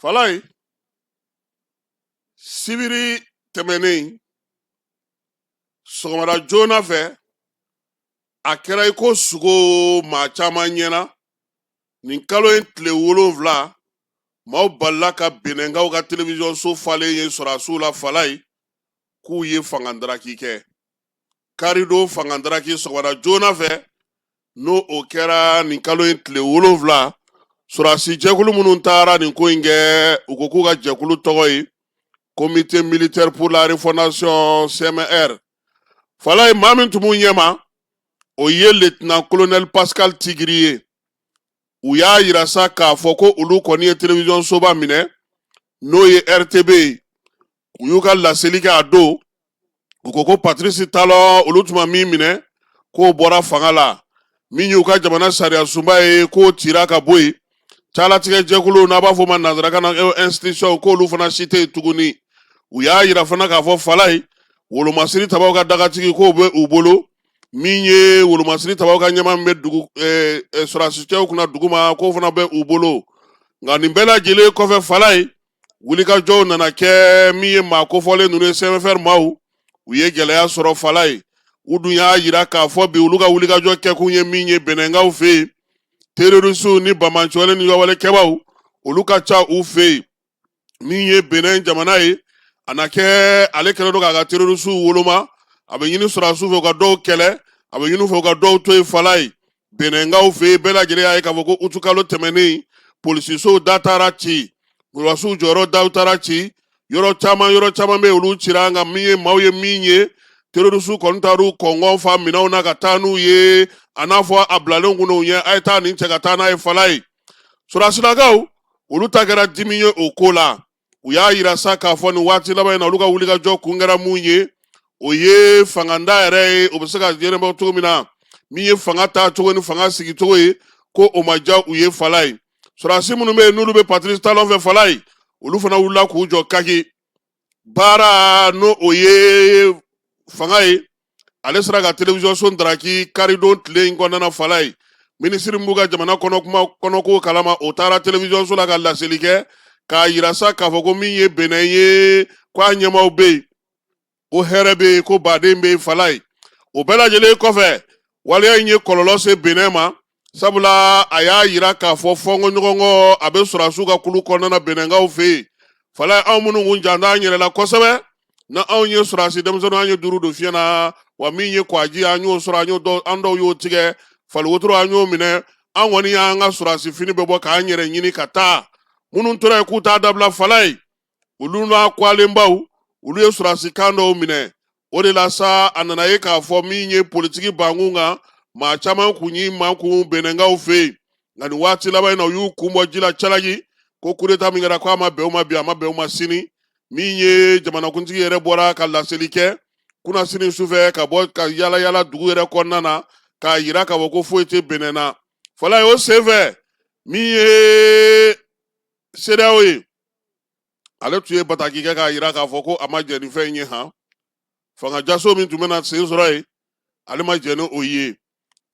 Falayi, sibiri tɛmɛnen sɔgɔmada joona fɛ, a kɛra i ko sugo maa caman ɲɛna. Nin kalo in tile 7, maaw balila ka Benɛnkaw ka telewisɔn so falen ye sɔrɔdasiw la Falayi, k'u ye fangandaraki kɛ. Karidon fangandaraki sɔgɔmada joona fɛ, n'o o kɛra nin kalo in tile 7, sɔrɔdasi jɛkulu minnu taara nin ko in kɛ, u ko k'u ka jɛkulu tɔgɔ ye Comité militaire pour la refondation, CMR. Falayi, maa min tun b'u ɲɛma, o ye lieutenant colonel Pascal Tigiri ye. U y'a yira sa k'a fɔ ko olu kɔni ye telewisɔn soba minɛ, n'o ye RTB ye. U y'u ka laseli kɛ a don. U ko ko Patrice Talon, olu tun ma min minɛ, k'o bɔra fanga la. Min y'u ka jamana sariya sunba ye, k'o cira ka bɔ yen. Calatigɛ jɛkulu, n'a b'a fɔ o ma nanzarakan na institution, k'olu fana si tɛ yen tuguni. U y'a yira fana k'a fɔ Falayi, wolomasiri tabaw ka dagatigi, k'o bɛ u bolo. Min ye wolomasiri tabaw ka ɲɛmaa min bɛ dugu sɔrɔdasi cɛw kunna duguma, k'o fana bɛ u bolo. Nka nin bɛɛ lajɛlen kɔfɛ Falayi, wulikajɔw nana kɛ. Min ye maa kofɔlen ninnu ye, CMFR maaw, u ye gɛlɛya sɔrɔ Falayi. U dun y'a yira k'a fɔ bi, olu ka wulikajɔ kɛkun ye min ye Bɛnɛnkaw fɛ yen, terorisiw ni banbaanciwale ni wale kɛbaw, olu ka ca u fɛ yen. Min ye Benɛn jamana ye, a na kɛ ale kɛlen don k'a ka terorisiw woloma. A bɛ ɲini sɔrɔdasiw fɛ u ka dɔw kɛlɛ, a bɛ ɲini u fɛ u ka dɔw to yen Falayi, Benɛnkaw fɛ yen. Bɛɛ lajɛlen y'a ye k'a fɔ ko utukalo tɛmɛnen, polisisow da taara ci, sɔrɔdasiw jɔyɔrɔ daw taara ci, yɔrɔ caman, yɔrɔ caman bɛ yen, olu cira. Nka min ye maaw ye min ye, terorisiw kɔni taar'u kɔngɔn fa minɛnw na ka taa n'u ye, a n'a fɔ a bilalen kun u ɲɛ, a ye taa nin cɛ ka taa n'a ye Falayi. Sɔrɔdasilakaw, olu ta kɛra dimi ye o ko la. U y'a yira sa k'a fɔ nin waati laban in na, olu ka wulikajɔ kun kɛra mun ye, o ye fanganda yɛrɛ ye, o bɛ se ka ɲɛnabɔ cogo min na. Min ye fanga taa cogo ni fanga sigi cogo ye, ko o ma diya u ye Falayi. Sɔrɔdasi minnu bɛ yen, n'olu bɛ Patrice Talon fɛ Falayi, olu fana wulila k'u jɔ kaki baara. N'o o ye fanga ye, ale sera ka telewisɔn so daraki karidon tile in kɔnɔna na Falayi. Minisiri min b'u ka jamana kɔnɔ kuma kɔnɔko kalama, o taara telewisɔn so la ka laseli kɛ k'a yira sa k'a fɔ ko min ye Benɛn ye, ko a ɲɛmaaw bɛ yen, ko hɛrɛ bɛ yen, ko baden bɛ yen Falayi. O bɛɛ lajɛlen kɔfɛ, waleya in ye kɔlɔlɔ se Benɛn ma, sabula a y'a yira k'a fɔ fɔnkɔ ɲɔgɔn kɔ a bɛ sɔrɔdasiw ka kulu kɔnɔna na Benɛnkaw fɛ yen Falayi. Anw minnu kun janto an yɛrɛ la kosɛbɛ, na anw ye sɔrɔdasi denmisɛnninw, an ye duuru don fiɲɛ na wa. Min ye kwaji, an y'o sɔrɔ, an y'o dɔw, an dɔw y'o tigɛ, faliwotoro an y'o minɛ. An kɔni y'an ka sɔrɔdasi fini bɛɛ bɔ k'an yɛrɛ ɲini ka taa. Minnu tora yen k'u t'a dabila Falayi, olu n'a kwalenbaw, olu ye sɔrɔdasi kan dɔw minɛ. O de la sa, a nana ye k'a fɔ min ye politiki bankun kan, maa caman kun y'i makun Benɛnkaw fɛ yen. Nka nin waati laban in na, u y'u kun bɔ ji la calaki, ko kudeta min kɛra, ko a ma bɛn u ma bi, a ma bɛn u ma sini. Min ye jamanakuntigi yɛrɛ bɔra ka laseli kɛ kunasini sufɛ, ka bɔ ka yala yala dugu yɛrɛ kɔnɔna na k'a yira k'a fɔ ko foyi tɛ Benɛn na Falayi. O senfɛ, min ye CEDEAO ye, ale tun ye bataki kɛ k'a yira k'a fɔ ko a ma jɛn ni fɛn in ye. Han, fanga jaso min tun bɛna sen sɔrɔ yen, ale ma jɛn ni o ye.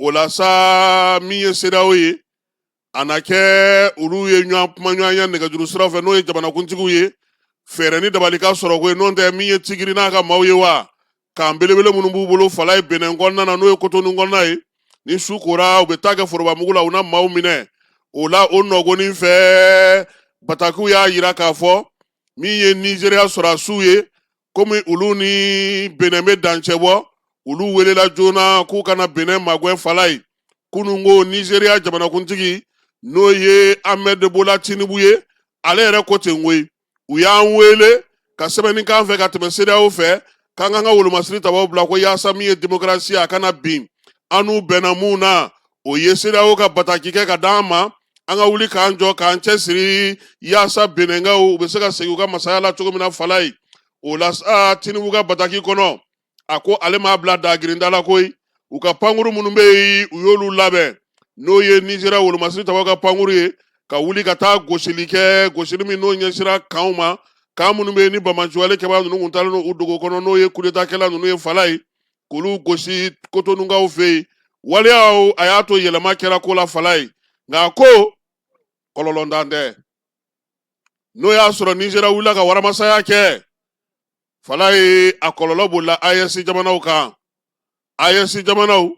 O la sa, min ye CEDEAO ye, a na kɛ olu ye ɲɔgɔn kuma ɲɔgɔnya nɛgɛjuru siraw fɛ, n'o ye jamanakuntigiw ye, fɛɛrɛ ni dabali ka sɔrɔ ko ye. N'o tɛ, min ye Tigiri n'a ka maaw ye wa, kan belebele minnu b'u bolo Falayi Benɛn kɔnɔna na, n'o ye Kotonu kɔnɔna ye, ni su kora, u bɛ taa kɛ forobamugu la, u na maaw minɛ o la. O nɔgɔnin fɛ, batakiw y'a yira k'a fɔ min ye Nizeriya sɔrɔdasiw ye, komi olu ni Benɛn bɛ dancɛ bɔ, olu welela joona k'u kana Benɛn magɛn Falayi. Kununko, Nizeriya jamanakuntigi, n'o ye Ahmed Bola Tinubu ye, ale yɛrɛ ko ten koyi, u y'an wele ka sɛbɛnni k'an fɛ ka tɛmɛ CEDEAO fɛ, k'an k'an ka wolomasiri tabaw bila, ko yaasa min ye démocratie, a kana bin. An n'u bɛnna mun na, o ye CEDEAO ka bataki kɛ ka d'an ma, an ka wuli k'an jɔ k'an cɛsiri yaasa Benɛnkaw u bɛ se ka segin u ka masaya la cogo min na Falayi. O la sa, Tinubu ka bataki kɔnɔ, a ko ale m'a bila dagirinda la koyi. U ka pankuru minnu bɛ yen, u y'olu labɛn, n'o ye Nizeriya wolomasiri tabaw ka pankuru ye, ka wuli ka taa gosili kɛ, gosili min n'o ɲɛsira kanw ma, kan minnu bɛ yen ni banbaanciwale kɛbaa ninnu kun taalen don u dogo kɔnɔ, n'o ye kudetakɛla ninnu ye Falayi, k'olu gosi Kotonukaw fɛ yen. Waleyaw a y'a to yɛlɛma kɛra ko la Falayi, nka ko kɔlɔlɔntan tɛ. N'o y'a sɔrɔ Nizeriya wulila ka waramasaya kɛ, Falaye, a kɔlɔlɔ bolila AES jamanaw kan. AES jamanaw,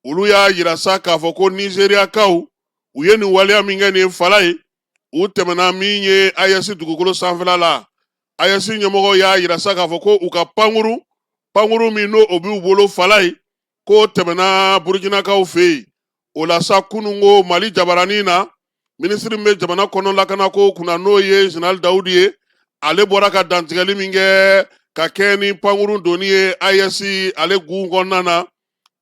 olu y'a yira sa k'a fɔ ko Nizeriyakaw, u ye nin waleya min kɛ nin ye, Falaye, u tɛmɛna min ye AES dugukolo sanfɛla la. AES ɲɛmɔgɔw y'a yira sa k'a fɔ ko u ka pankuru min n'o o b'u bolo, Falaye, k'o tɛmɛna Burukinakaw fɛ yen. O la sa, kununko Mali jabaranin na, minisiri min bɛ jamana kɔnɔ lakanako kunna, n'o ye Général Dawudi ye, ale bɔra ka dantigɛli min kɛ ka kɛ ni pankurun donni ye AES ale gun kɔnɔna na,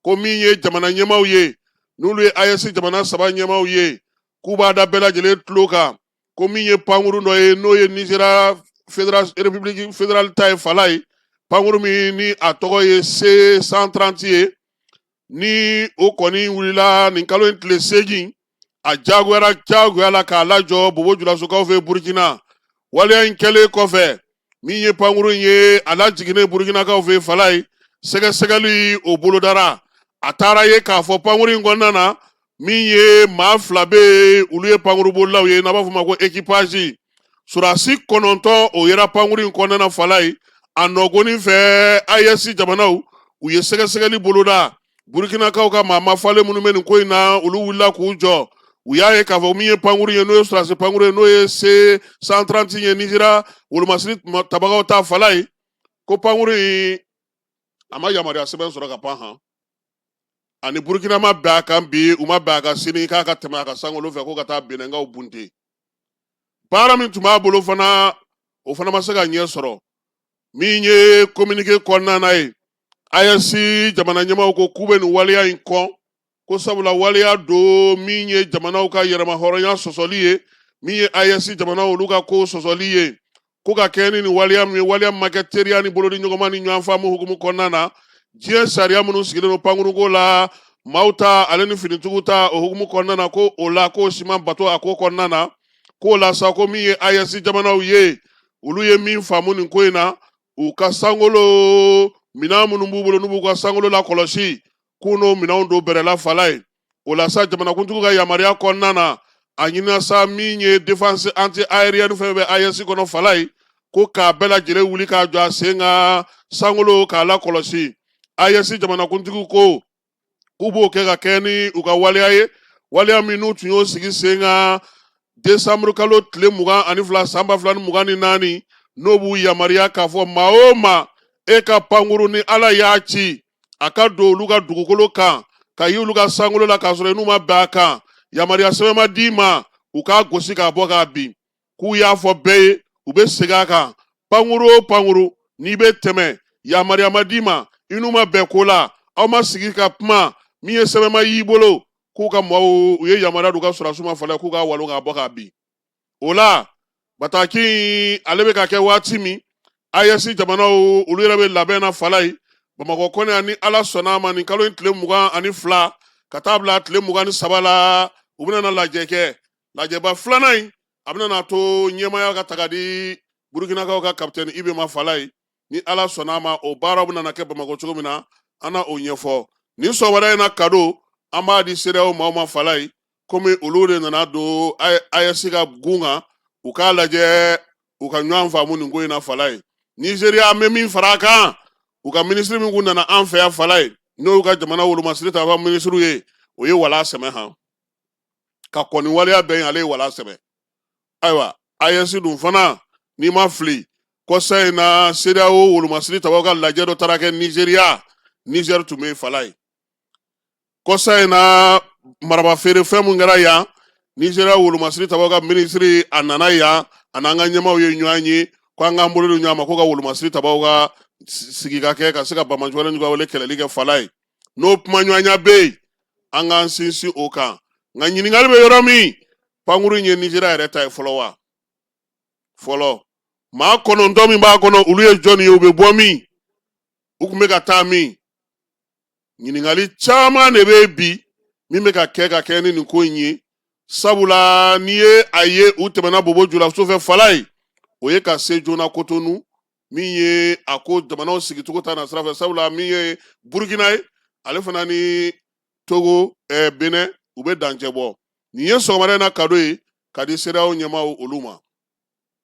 ko min ye jamana ɲɛmaaw ye, n'olu ye AES jamana saba ɲɛmaaw ye, k'u b'a da bɛɛ lajɛlen tulo kan ko min ye pankurun dɔ ye, n'o ye Nizeriya fédéral, République fédérale ta ye, Falaye, pankurun min ni a tɔgɔ ye C-130 ye, ni o kɔni wulila nin kalo in tile 8, a jagoyara jagoya la k'a lajɔ Bobo Julasokaw fɛ Burukina. Waleya in kɛlen kɔfɛ, min ye pankurun ye, a lajiginnen Burukinakaw fɛ, Falaye, sɛgɛsɛgɛli o bolodara. A taara ye k'a fɔ pankurun in kɔnɔna na, min ye maa fila bɛ yen, olu ye pankurunbolilaw ye, n'an b'a fɔ o ma ko équipage. Sɔrɔdasi 9, o yera pankurun in kɔnɔna na, Falaye. A nɔgɔnin fɛ, AES jamanaw, u ye sɛgɛsɛgɛli boloda. Burukinakaw ka maa mafalen minnu bɛ nin ko in na, olu wulila k'u jɔ. U y'a ye k'a fɔ min ye pankurun ye, n'o ye sɔrɔdasi pankurun ye, n'o ye C-130 ye, Nizeriya wolomasiri tabagaw ta, Falaye, ko pankurun in, a ma yamaruya sɛbɛn sɔrɔ ka pan han. Ani Burukina ma bɛn a kan bi, u ma bɛn a kan sini, k'a ka tɛmɛ a ka sankolo fɛ ko ka taa Benɛnkaw bunte. Baara min tun b'a bolo fana, o fana ma se ka ɲɛ sɔrɔ. Min ye communiqué kɔnɔna na ye, AES jamana ɲɛmaaw ko k'u bɛ nin waleya in kɔn, ko sabula waleya don min ye jamanaw ka yɛrɛmahɔrɔnya sɔsɔli ye, min ye AES jamanaw olu ka ko sɔsɔli ye, ko ka kɛ ni nin waleya min ye, waleya min ma kɛ teriya ni bolodi ɲɔgɔnma ni ɲɔgɔn faamu hukumu kɔnɔna na. Diɲɛ sariya minnu sigilen don pankurunko la, maaw ta ale ni finitigiw ta, o hukumu kɔnɔna na, ko o la k'o si ma bato a ko kɔnɔna na. K'o la sa, ko min ye AES jamanaw ye, olu ye min faamu nin ko in na, u ka sankolo minɛn minnu b'u bolo, n'u b'u ka sankolo lakɔlɔsi, k'u n'o minɛnw don bɛrɛ la, Falaye. O la sa, jamanakuntigi ka yamaruya kɔnɔna na, a ɲinina sa min ye défense anti aérienne fɛn bɛ AES kɔnɔ, Falaye, ko k'a bɛɛ lajɛlen wuli k'a jɔ a sen kan sankolo k'a lakɔlɔsi. AES jamanakuntigi ko k'u b'o kɛ ka kɛ ni u ka waleya ye, waleya min n'u tun y'o sigi sen kan desanburu kalo tile 22 san 2024, n'o b'u yamaruya k'a fɔ maa o maa, e ka pankurun ni Ala y'a ci a ka don olu ka dugukolo kan ka ye olu ka sankolo la k'a sɔrɔ n'u ma bɛn a kan, yamaruya sɛbɛn ma d'i ma, u k'a gosi k'a bɔ k'a bin. K'u y'a fɔ bɛɛ ye, u bɛ segin a kan, pankuru o pankuru n'i bɛ tɛmɛ, yamaruya ma d'i ma, i n'u ma bɛn ko la, aw ma sigi ka kuma, min ye sɛbɛn ma y'i bolo, k'u ka maaw, u ye yamaruya d'u ka sɔrɔdasiw ma, Falaye, k'u k'a walon k'a bɔ k'a bin. O la, bataki in ale bɛ ka kɛ waati min, AES jamanaw olu yɛrɛ bɛ labɛn na, Falaye, Bamakɔ kɔnɔ yan, ni Ala sɔnna a ma, nin kalo in tile 22 ka taa bila tile 23 la, u bɛna na lajɛ kɛ. Lajɛba filanan in, a bɛna na to ɲɛmaaya ka taga di Burukinakaw ka kapitɛni Ibe ma, Falaye. Ni Ala sɔnna a ma, o baaraw bɛna na kɛ Bamakɔ cogo min na, an na o ɲɛfɔ nin sɔgɔmada in na. Kado an b'a di CEDEAO maaw ma, Falaye, komi olu de nana don AES ka gun kan, u k'a lajɛ u ka ɲɔgɔn faamu nin ko in na, Falaye. Nizeriya, an bɛ min fara a kan, u ka minisiri min kun nana an fɛ yan, Falaye, n'o y'u ka jamana wolomasiri ta minisiriw ye, o ye wala sɛmɛ han ka kɔn ni waleya bɛɛ ye, ale ye wala sɛmɛ. Ayiwa, AES dun fana, n'i ma fili, kɔsa in na CEDEAO wolomasiri tabaw ka lajɛ dɔ taara kɛ Nizeriya, Nizɛri tun bɛ yen, Falaye. Kɔsa in na maraba feere fɛn mun kɛra yan, Nizeriya wolomasiri tabaw ka minisiri, a nana yan, a n'an ka ɲɛmaaw ye ɲɔgɔn ye, ko an k'an bolo di ɲɔgɔn ma ko ka wolomasiri tabaw ka sigi ka kɛ ka se ka banbaanci wale juguya wale kɛlɛli kɛ, Falaye. N'o kumaɲɔgɔnya bɛ yen, an k'an sinsin o kan. Nka ɲininkali bɛ yɔrɔ min, pankurun in ye Nizeriya yɛrɛ ta ye fɔlɔ wa? Fɔlɔ, maa 9 min b'a kɔnɔ, olu ye jɔnni ye? U bɛ bɔ min? U tun bɛ ka taa min? Ɲininkali caman de bɛ bi min bɛ ka kɛ ka kɛ ni nin ko in ye, sabula n'i ye a ye u tɛmɛna Bobo Julaso fɛ, Falaye, o ye ka se joona Kotonu, min ye a ko jamanaw sigicogo ta na sira fɛ, sabula min ye Burukina ye, ale fana ni Togo, Benɛ, u bɛ dancɛ bɔ. Nin ye sɔgɔmada in na kado ye ka di CEDEAO ɲɛmaaw olu ma.